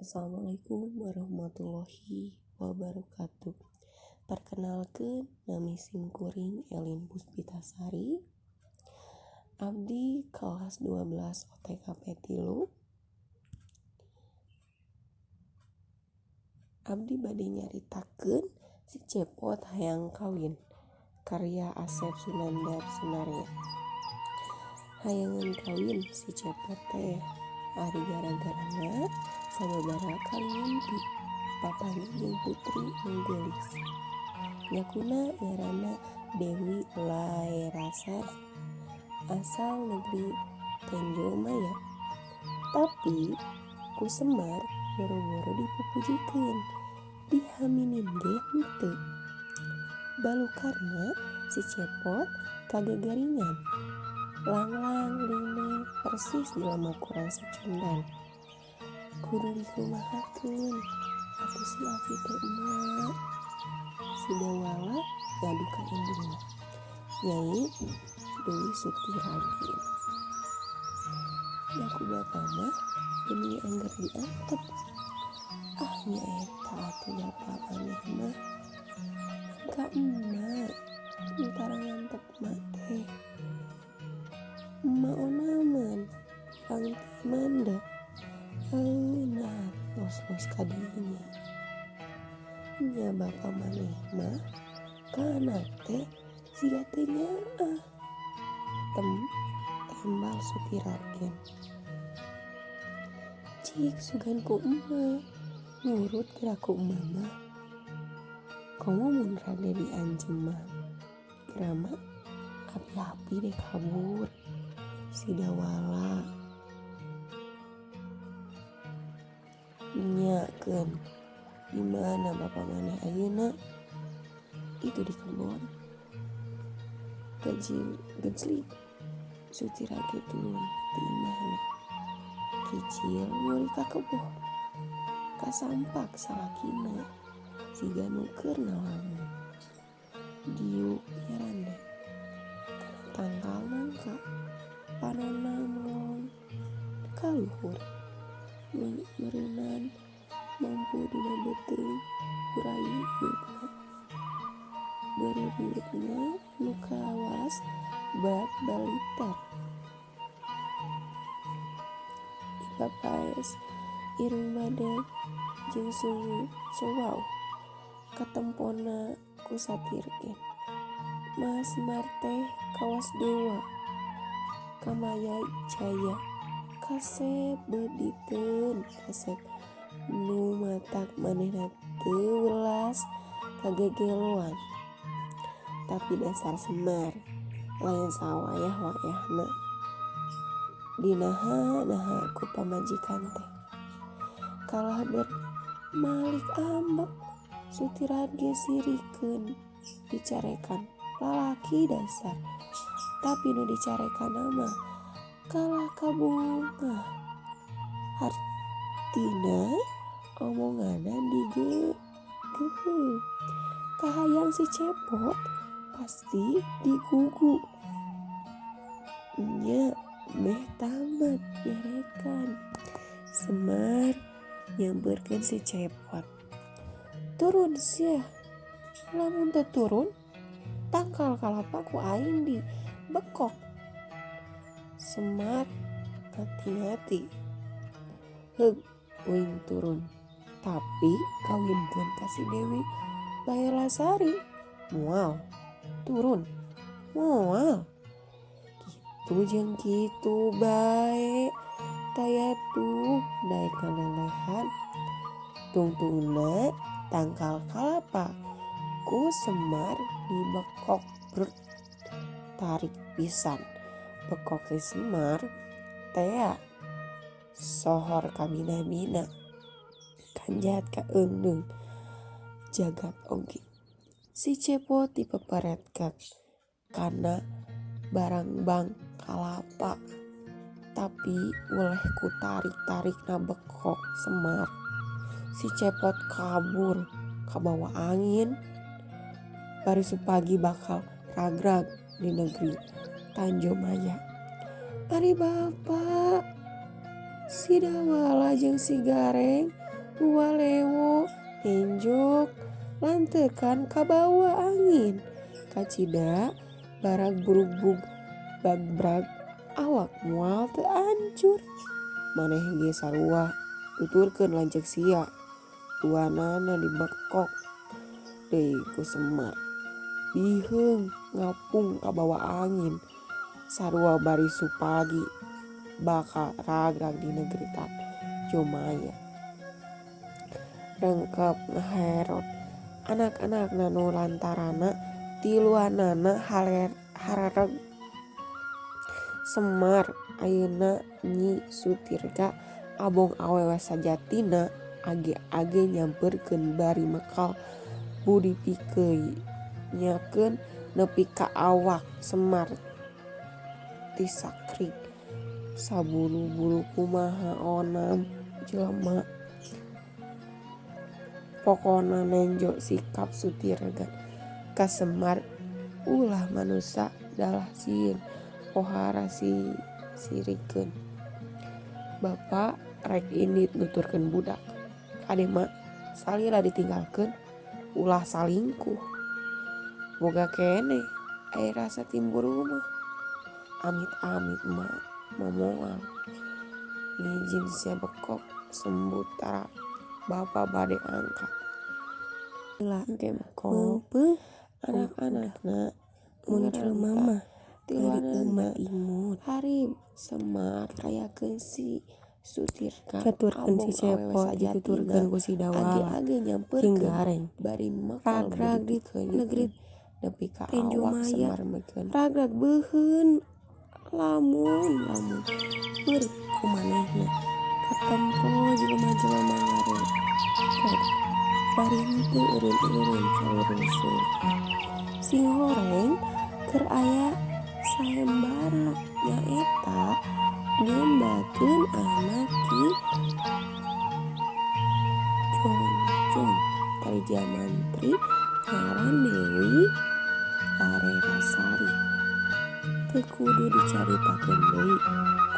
Assalamualaikum warahmatullahi wabarakatuh. Perkenalkeun, nami sim kuring Elin Puspitasari. Abdi kelas 12 OTKP 3. Abdi bade nyaritakeun Si Cepot Hayang Kawin karya Asep Sunandar Sunarya. Hayangan kawin si Cepot teh, ari gara-garana sababaraha kali ngimpi papanggih jeung putri nu geulis. Nyakuna ngaranna Dewi Laerasari, asal negeri Tenjomaya. Tapi ku Semar boro-boro dipupujikeun, dihaminin ge henteu. Balukarna si Cepot kagagaringan, langlang lingling persis jelema kurang sacundan. Kudu dikumahakeun atuh si api teh, Emak? Si Dawala ngadu ka indungna, Nyai Dewi Sutiragin. Da ku bapa mah geuning angger diantep. Ah, nya eta atuh bapa maneh mah. Ngan ka emak nu tara ngantep mak teh. Emak onaman urang ti manda. Heuh, naha los-los ka dinya. Nya bapa maneh mah ka anak teh siga teu nyaah, tembal Sutiragin. Cik sugan ku emak, nurut geura ku emak mah. Komo mun rade dianjem mah geura mah api-api dek kabur. Si Dawala. Nyakeun, di mana bapa maneh ayeuna? Itu di kebon. Gejlig Sutirage turun ti imahna. Kicil nguri ka kebo. Kasampak salakina siga nu keur ngalamun. Diuk nyarande kana tangkal nangka, panonna melong ka luhur. Meureunan mampu dina beuteung burayutna. Beureureutna nu kawas bak baliter. Ipapaes irung badeg jeung sungu cowaw katempona ku Satirgin. Mah Semar teh kawas dewa kamaya jaya. Kasep beuditeun kasep nu matak manehna teu welas kagegeloan. Tapi dasar Semar lain sawayah-wayahna dinaha-naha ku pamajikan teh. Kalah malik ambek Sutirage sirikeun dicarekan lalaki dasar. Tapi nu dicarekanna mah kalah ka bungah. Hartina omonganna digeugeuh. Kahayang si Cepot pasti digugu. Nya meh tamat nyarekan. Semar nyampeurkeun si Cepot. Turun sia. Lamun teu turun tangkal kalapa ku aing di bekok. Semar ngati-ngati. Heug uing turun. Tapi kawinkeun ka si Dewi Laelasari. Moal turun. Moal. Kitu jeung kitu bae. Taya tuh daek ngalelehan. Tungtungna tangkal kalapa ku Semar dibekok brut. Tarik pisan bekok si Semar tea sohor kabina-bina. Kanjat kaeungdeung jagat oge. Si Cepot dipeperetkeun kana barangbang kalapa. Tapi uleh ku tarik-tarikna bekok Semar. Si Cepot kabur kabawa angin. Bari supagi bakal ragrag di negeri Tanjomaya. Ari bapa si Dawala jeung si Gareng Dua lewo nenjok lantekan kabawa angin. Kacida barag burugbug bagbrag awak moal teu ancur. Maneh ge sarua tuturkeun lanceuk sia. Duanana dibekok deui ku Semar. Biheung ngapung kabawa angin. Sarua bari supagi bakal ragrag di negeri Tenjomaya. Rengkep ngaherot anak-anakna nu lantarana tiluanana harereg. Semar ayeuna Nyi Sutirga abong awewe sajatina age-age nyamperkeun bari mekal budi dipikeunyakeun nepi ka awak Semar tisakrik. Sabulu-bulu kumaha onam jelema. Pokona nenjo sikap Sutirga ka Semar ulah manusa dalah sieun pohara sirikeun. Bapa rek indit nuturkeun budak. Kade mak salila ditinggalkeun ulah salingkuh. Boga keneh aya rasa timburu mah. Amit-amit mak momoal. Ngijin sia bekok sembut tara bapa bade angkat. Engke mekok anak-anakna Mun jelema mah tiluanana umat imut. Harib Semar kayakeun si Sutirga Caturkeun abong si awewe Cepot sajatina dituturkeun ku si Dawala age-age jeung nyamperkeun Gareng. bari mekal Ragrag budi di negeri nepi ka awak Tenjomaya. Semar meukeun. Ragrag beuheun lamun lamun beureut ku manehna katempo jelema-jelema ngareret bari henteu eureun-eureun karurungsul. Sing horeng keur aya sayembara nyaeta ngembakeun anak Ki Jongcong Tarjamantri ngaran Dewi Larerasari. Teu kudu dicaritakeun deui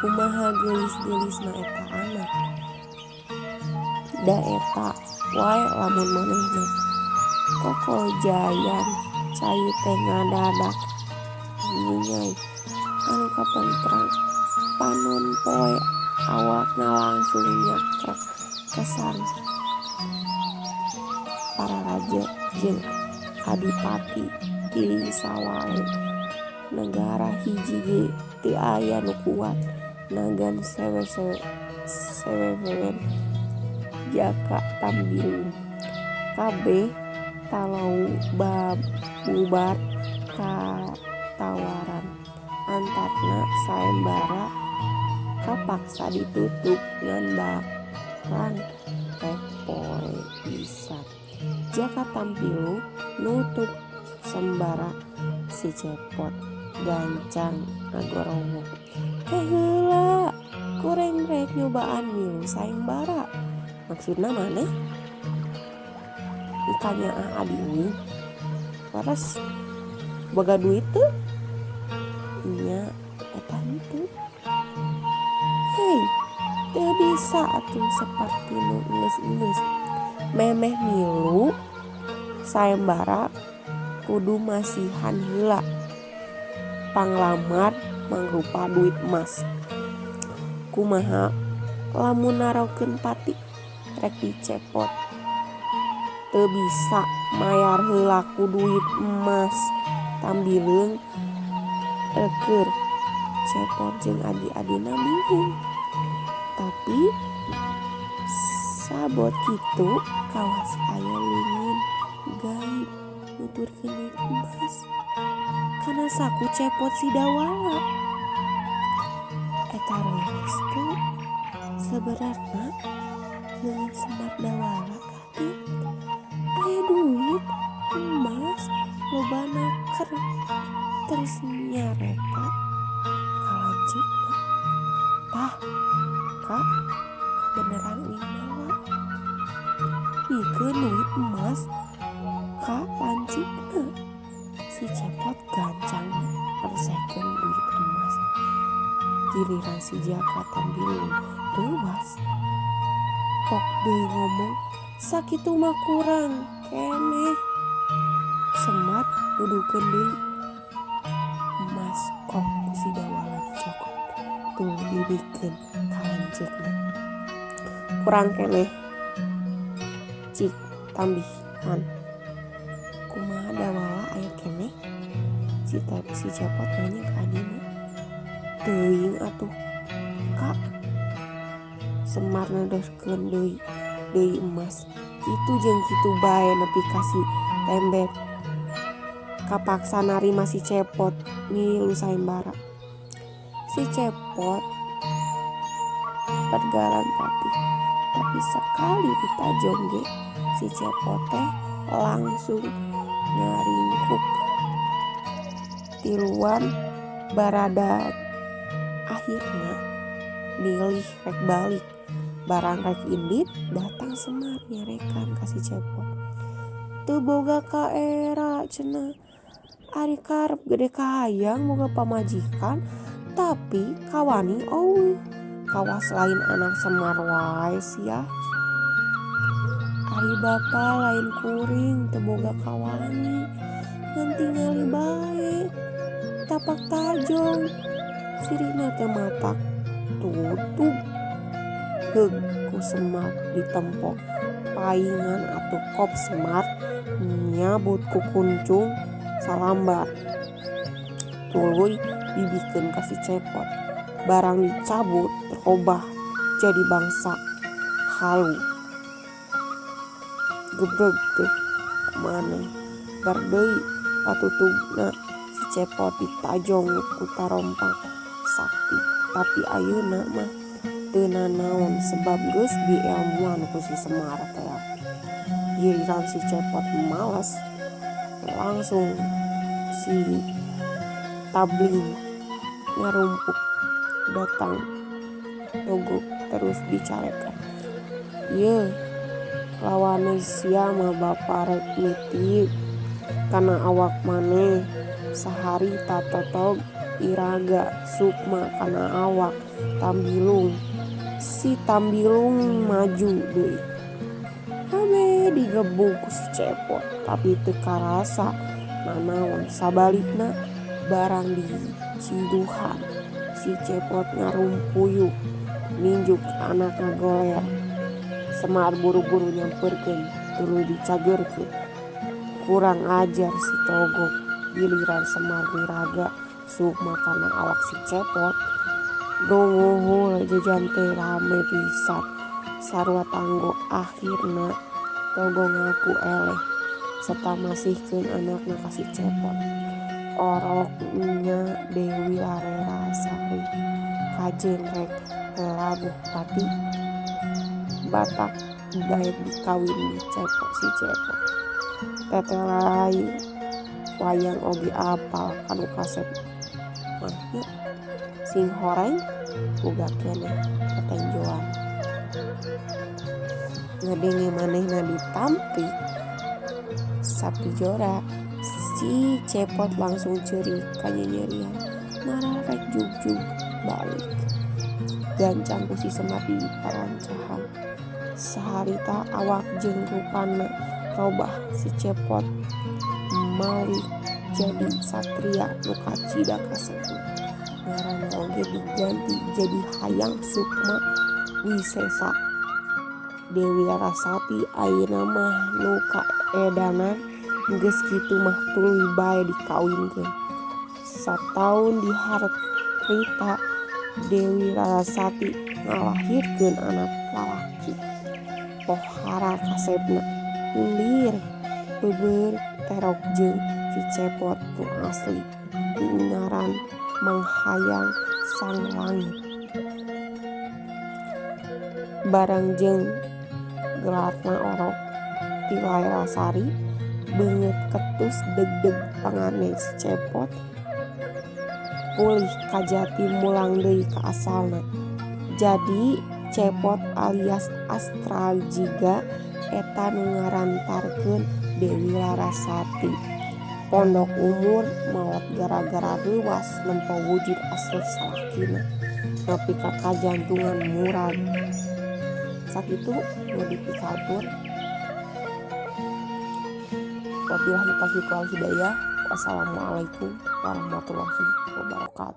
kumaha geulis-geulisna eta anak. Da eta wae lamun manehna kokojayan cai teh ngadadak hinyai anu kapentrang panon poe awakna langsung nyakrek kesan. Para raja jeung adipati ti sawale negara hiji ge teu aya nu kuat nagan sewewewen Jaka Tambilung. Kabeh talau bubar katawaran antarna sayembara kapaksa ditutup ngan bakran repoe pisan. Jaka Tampilu nutup sembara si Cepot gancang ngagorowok. Teh heula kurang rek nyobaan milu sayembara. Maksudna maneh? Ikannya ah adi uing. Waras boga duit teu? Nya eta henteu. Hei, teu bisa atuh saperti nu geus-geus. Memeh milu sayembara kudu masihan heula. Panglamar mangrupa duit emas. Kumaha lamun narokeun pati rek dicepot. Teu bisa mayar heula ku duit emas. Tambileung rekeur Cepot jeung adi-adina bingung. Tapi sabot kitu kawas aya leungeun gaib nuturkeun duit emas. Kana saku Cepot si Dawala. Eta reureus teu sebenarna leungeun Semar Dawala kaget. Aya duit emas loba naker terus nyareta ka lanceukna. Tah ka kabeneran uing mawa. Mikeun duit emas ka lanceukna. Si Cepot gancang persekeun duit emas. Giliran si Jaka Tambilung reuwas. Pok deui ngomong sakitu mah kurang keneh. Semar nuduhkeun deui emas kop ku si Dawala dicokot tuluy dibikeun ka lanceukna. Kurang keneh cik tambihan. Kumaha Dawala aya keneh? Si Cepot nanya ka adina. Teuing atuh kak. Semar nedoskeun deui emas. Kitu jeung kitu bae nepi ka si tembet. Kapaksa narima si Cepot ngilu sayembara. Si Cepot bergalan patih, tapi sekali ditajong ge si Cepot teh langsung ngaringkuk. Tiluan barada akhirna milih rek balik. Barang rek indit datang Semar nyarekan ka si Cepot. Teu boga kaera cenah. Ari karep gede kahayang boga pamajikan tapi kawani eueuh. Kawas lain anak Semar wae sia. Ari bapa lain kuring teu boga kawani. Ngan tingali bae tapak tajong. Sirina teh matak tutug. Heug ku Semar ditempo. Paingan atuh kop Semar nyabut ku kuncung salambar. Tuluy dibikeun ka si Cepot. Barang dicabut robah jadi bangsa halu. Gebreg teh maneh. Bar deui patutugna si Cepot ditajong ku tarompang sakti. Tapi ayeuna mah teu nanaon sebab geus dielmuan ku si Semar teh. Giliran si Cepot males langsung si tabling ngarumpuk datang togok terus dicarekan. Ye lawane sia mah bapa rek nitip kana awak maneh sahari tatotog iraga sukma kana awak tambilung. Si tambilung maju deui. Habe digebug ku si Cepot tapi teu karasa nanaon. Sabalikna barang diciduhan si Cepot ngarumpuyuk ninjuk anak ngagoler. Semar buru-buru nyamperkeun tuluy dicageurkeun. Kurang ajar si Togok. Giliran Semar miraga sukma kana awak si Cepot. Dongohol jajan teh rame pisan. Sarua tanggo akhirna Togo ngaku eleh serta masihkeun anakna ka si Cepot. Oroknya Dewi Larasari kajen rek labuh pati batak daek dikawin di Cepot si Cepot. Tetelai wayang oge apal kanu kasep mah nya. Sing horeng boga keneh tetenjoan. Ngadenge manehna ditampik sapi jora, si Cepot langsung ceurik kanyanyerian. Marah rek jugjug balik. Gancang ku si Semar diparancahan. Saharita awak jeung rupana robah si Cepot malik jadi satria nu kacida kasepna. Ngaranna oge diganti jadi Hayang Sukma Wisesa. Dewi Larasati ayeuna mah nu kaedanan geus kitu mah tuluy bae dikawinkeun. Sataun diharita Dewi Larasati ngalahirkeun anak lalaki. Pohara kasepna lir beubeur terok jeung si Cepot nu asli dingaran Manghayang Sang Langit. Barang jeung gelarna orok ti Larasari beungeut ketus deg-deg pangane si Cepot pulih kajati mulang deui ka asalna. Jadi Cepot alias Astrajiga eta nu ngarantarkeun Dewi Larasati. Pondok umur maot gara-gara reuwas nempo wujud asli salakina nepi ka kajantungan murag. Sakitu nu dipikatur. Wabillahi taufiq wal hidayah. Wassalamualaikum warahmatullahi wabarakatuh.